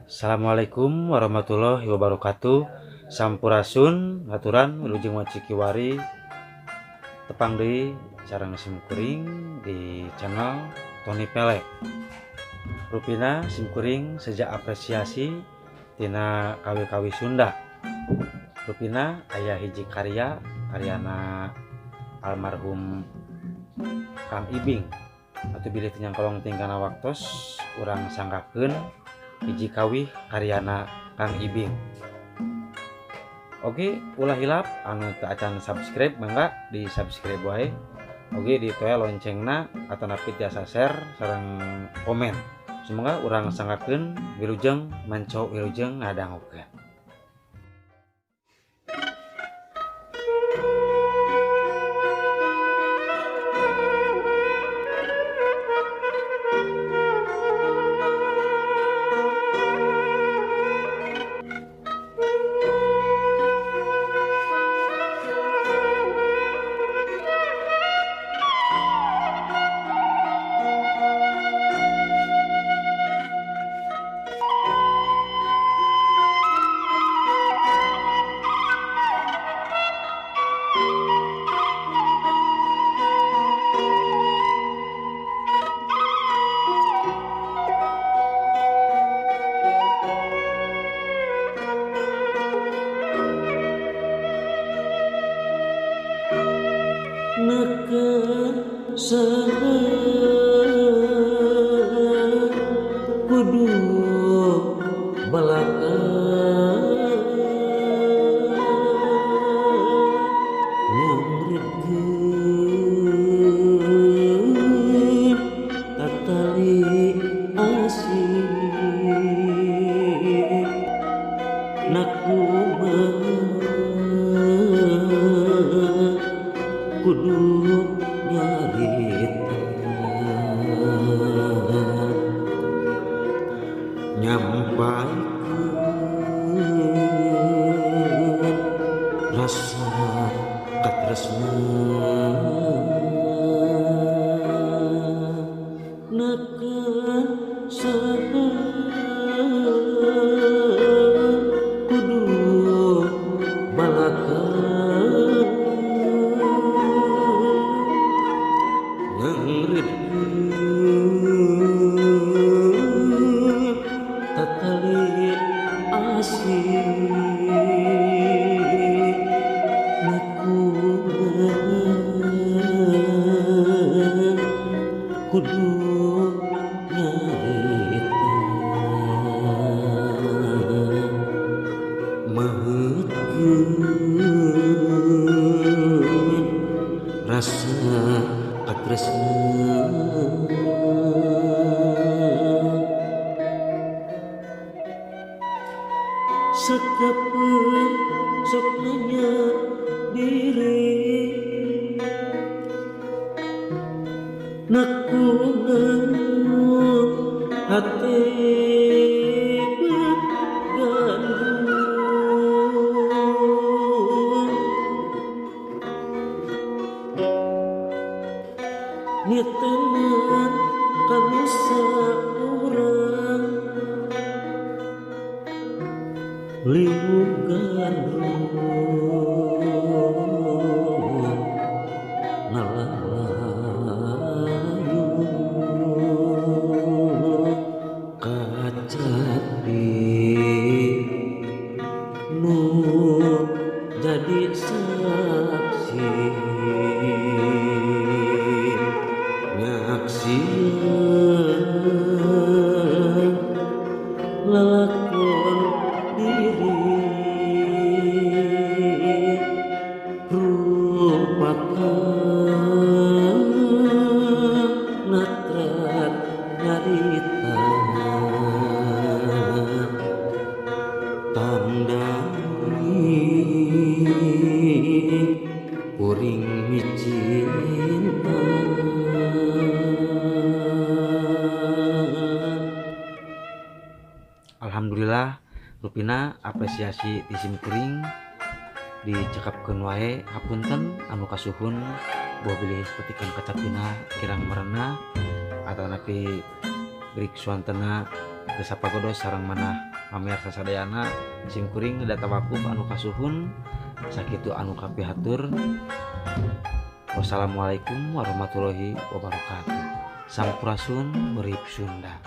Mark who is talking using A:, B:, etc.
A: Assalamualaikum warahmatullahi wabarakatuh. Sampurasun aturan wilujeng wacikiwari tepang deui sareng simkuring di channel Tony Pelek. Rupina simkuring sejak apresiasi tina kawi-kawi Sunda. Rupina aya hiji karya karyana almarhum Kang Ibing. Atuh bilih teu nyangkolong tingkana waktos urang sanggakeun hiji kawih karyana Kang Ibing. Oke, ulah hilap anu teu acan subscribe mangga di subscribe wae. Oke, di toel loncengna atanapi tiasa share sareng komen. Semoga urang sanggakeun wilujeng manco wilujeng ngadangukeun.
B: Kudu balaka nyamritkeun tatali asih nakumaha kudu nyarita nyampaikeun rasa katresna naka saha kudu balaka ngangritkeun tatali asih nakumaha kudu nyarita maheutkeun rasa katresna sakapeung sok nanya diri nakumaha hate gandrung nitenan kanu saurang liwung gandrung ngalalayu kacapi nu jadi saksi nyaksieun lalakon diri rupakan natrat nyarita tandai kuring micinta.
A: Alhamdulillah rupina apresiasi di simkuring dicekapkeun wae hapunten anu kasuhun boh bilih petikan kacapina kirang merenah atau napi brik suantena desa pagodos sareng manah Pamirsa sadayana, sim kuring data wakuf anu kasuhun, sakitu anu kapihatur. Wassalamualaikum warahmatullahi wabarakatuh. Sampurasun, Urip Sunda.